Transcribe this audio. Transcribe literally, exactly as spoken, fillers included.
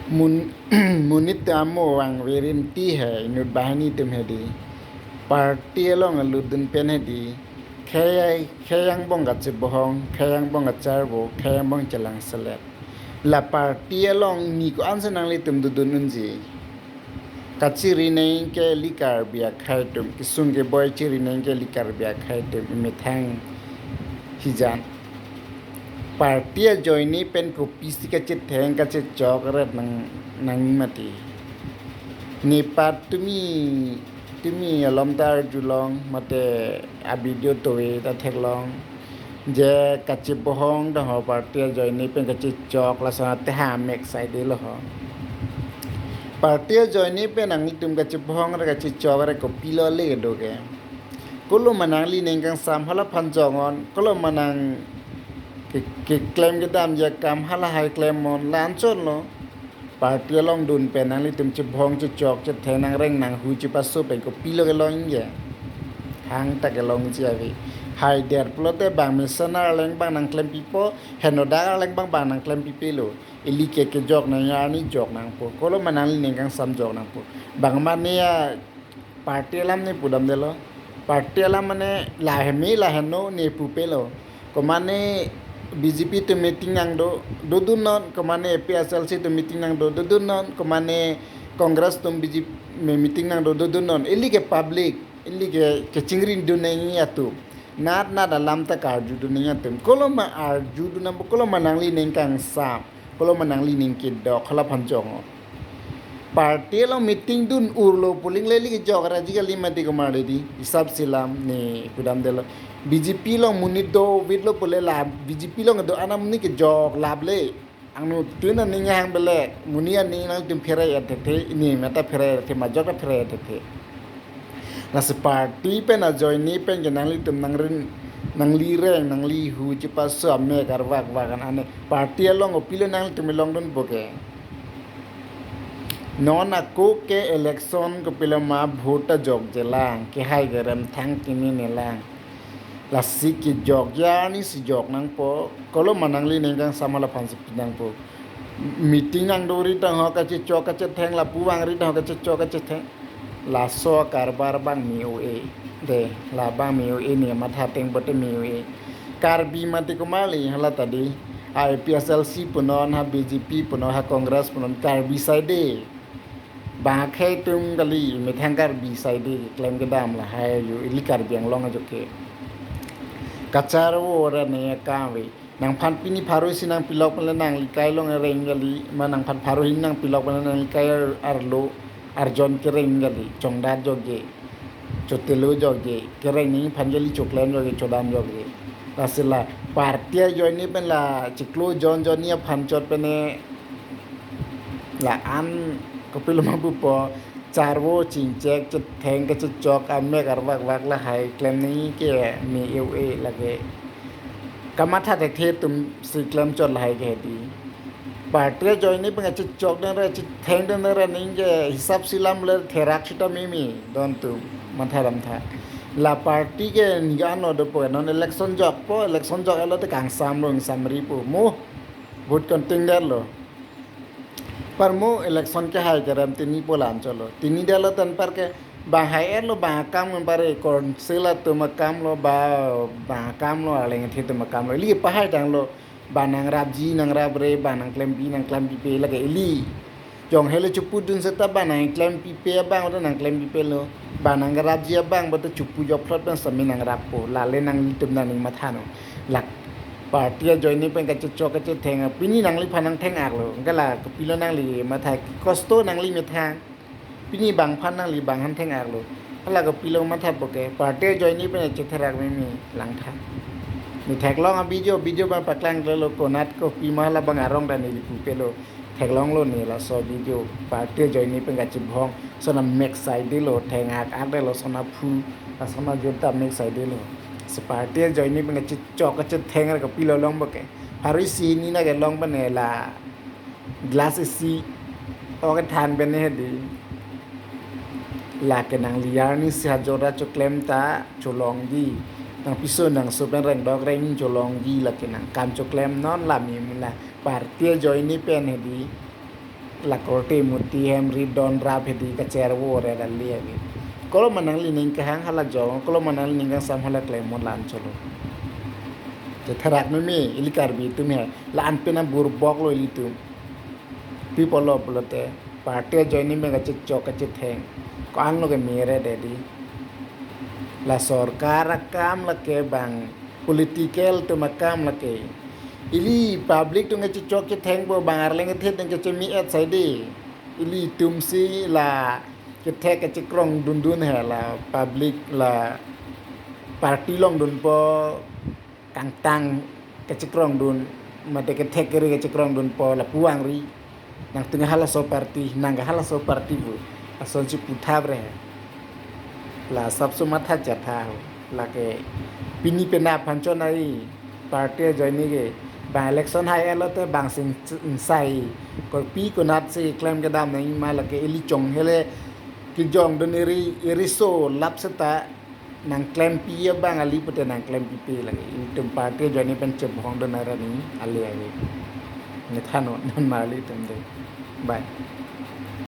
Mun, monit amo vang verin ti hai inut banghini atum hedi. Party along alutdun pen hedi. Khei, khei angbong kachebohong, khei angbong kacharvo, khei angbong chelangselet. La party along ni ko-ansi nanglitum dodun unji. Kachiri neng ke ili Karbi akhei atum, kesung keboi chiri neng ke ili Karbi akhei atum, imethang hijan. Party ajoine pen kopisi kachetheng kachechok ret nang, nang mati. Nepat tumi, tumi alom ta arjulong, mate a-video tove ta theklong. Je kachebohong dong ho party ajoine pen kachechok lason ate ha mek saide lo ho. Party ajoine pen nanglitum kachebohong re kachechok re kopilo le kedo ke. Kolo ma nangli neng kangsam hala aphan jong-on, kolo ma nang ke, keklem kedam akam hala hai klem-on, la anchot lo. Party along dun pen nanglitum chebohong chechok chetheng nangreng nanghu chepaso pen kopilo kelong je. Hang ta kelongji ave. Haidet pulote bang mesanar aleng bang nangklempipo, henodak aleng bang bang nangklempipe lo. Ili ke kejok nang arni jok nangpo. Kolo ma nangli neng kangsam jok nangpo. Bang mane ya party alam ne pudamdelo. Party alam mane laheme laheno ne pupelo. Komane B J P atum meeting nangdo, dodunnon, komane A P H L C atum meeting nangdo, dodunnon, komane Congress atum B J P me-, meeting nangdo, dodunnon. Ili ke public, ili ke kechingri dun nangji atum. Nat nat alam ta karju dun nangji atum. Kolo ma arju dun nangpo, kolo ma nangli neng kangsam. Kolo ma nangli neng kedok hala aphan jong-o. Party along meeting dun urlo polling le ili kejok raji kali mati komarli di. Hisap silam ne pudamdelo. B J P along monit dovitlo pule la B J P along do-an amonit kejok lap le. Angno tun aning hang belek. Monit aning nangtum phere ya thethe, ini mata phere ya thethe, majok ta phere ya thethe. Lasi party pen ajoine pen ke nanglitum nangrin, nanglireng, nanglihu chepaso amek arvak vak an ane. Party along kopilo nanglitum longdunpo ke. Non ako ke election kopilo ma vote ta jokjelang, kehai kerem thang kimi nelang. Lasi kejok arni si jok nangpo, kolo ma nangli neng kangsam hala aphan si pi nangpo. Meeting nangdo ri tang ho kachechok kachetheng, lapu vang ri tang ho kachechok kachetheng. Laso karbar bang me-o-e. De, la bang me-o-e ne matha ateng pote me-o-e. Karbi mati komarli hala ta di. A P H L C punon, ha B J P punon, ha Congress punon, Karbi saide. Bang akhei atum kali, methang Karbi saide, klem kedam lahai yo, ili Karbi Anglong ajo ke. Kacharvo ra ne kave. Nangphan pini pharo isi nangpilok pen le nangli kai along reng kali, ma nangphan pharo hini nangpilok pen le nangli kai ar-, arlo, arjon kereng kali, chongdat jokje, chotelo jokje, kereng nangphan kali choklem jokje, chodam jokje. Lasi la party ajoine pen la chiklo jon jon ni aphan chot pen ne la an kopilo ma pupo, charvo chingchek chetheng kachechok amek arvak vak lahai klem nangji ke me-o-e lake. Kamatha thethe atum si klem chot lahai ke di. Party ajoine pen kachechok dun re chetheng dun re nangji ke hisap silam le therak sita mimi don tu matha damtha. La party ke niga no dopo non election jokpo, election jok elo te kangsam lo ingsamri po mo. Vote konting der lo. Parmo election kehai kerem tini polan cholo. Tini delo ten par ke bang hai er lo bang akam ngan pare council atum akam lo ba bang akam lo aleng thi atum akam lo. Ili pahai tanglo bang nangrapji nangrapre bang nangklempi nangklempipe lake ili. Jong helo chepudun seta bang nangklempipe abang udah nangklempipe lo. Bang nangrapji abang bata chepu jophlot bang sami nangrappo. Lale nanglitum nangning matha no. Lak party ajoine pen kachechok kachetheng, pini nangliphan nangtheng-ak lo. Anke la kopilo nangli matha kosto nangli methang. Pini bangphan nangli bang han theng-ak lo. Hala kopilo mathapo ke. Party ajoine pen chetherak mimi langtha. Ne theklong a-video, video bang paklang klelo konat kopima hala bang arong dan ili pupelo. Theklonglo ne laso video. Party ajoine pen kachebohong. Sona mek saidelo, theng-ak-ak delo, sona phu. Sona jota mek saidelo. Si party ajoine pen kachechok kachetheng kopilo longpo ke. Hari si ni na kelong pen ne la glass isi ok than pen ne hedi. Lake nangli arni si hajora choklem ta cholongji. Nangpiso nangso pen rengdok reng cholongji lake nangkam choklem non la mimi la party ajoine pen hedi. la korte muti hem ri don rap hedi kachervo re dali agi. Kolo manang lining kahang hala jong, kolo manang lining kangsam hala klemon lan cholo. Chetherak meme, ili Karbi atum he, la-an penang burbok lo ilitum. People lo pulote, party ajoine me kachechok kachetheng. Ko-an lo ke mere dedi. La sorkar akam lake bang political atum akam lake. Ili public atum kachechok chethengpo bang arleng ethe atum kachemi-et saide. Ilitum si la kethek kachekrong dundun he la public la party along dunpo kangtang kachekrong dun mate kethek kere kachekrong dunpo lapu angri. Nangtum ke halaso party, nang ke halaso party pu. Asonsi puthap re. La sabso matha chatha ho. Lake pini penap aphan chonai party ajoine ke. Bang election hai elo te bang sing insai. Kopi konat si klem kedam nangji ma lake ili chong hele kejong dun eri eriso lap seta nangklempi abang ali pute nangklempipe lake. Ilitum party ajoine pen chebhong dun arani ale ave. Nethano non ma ilitum de. Bye.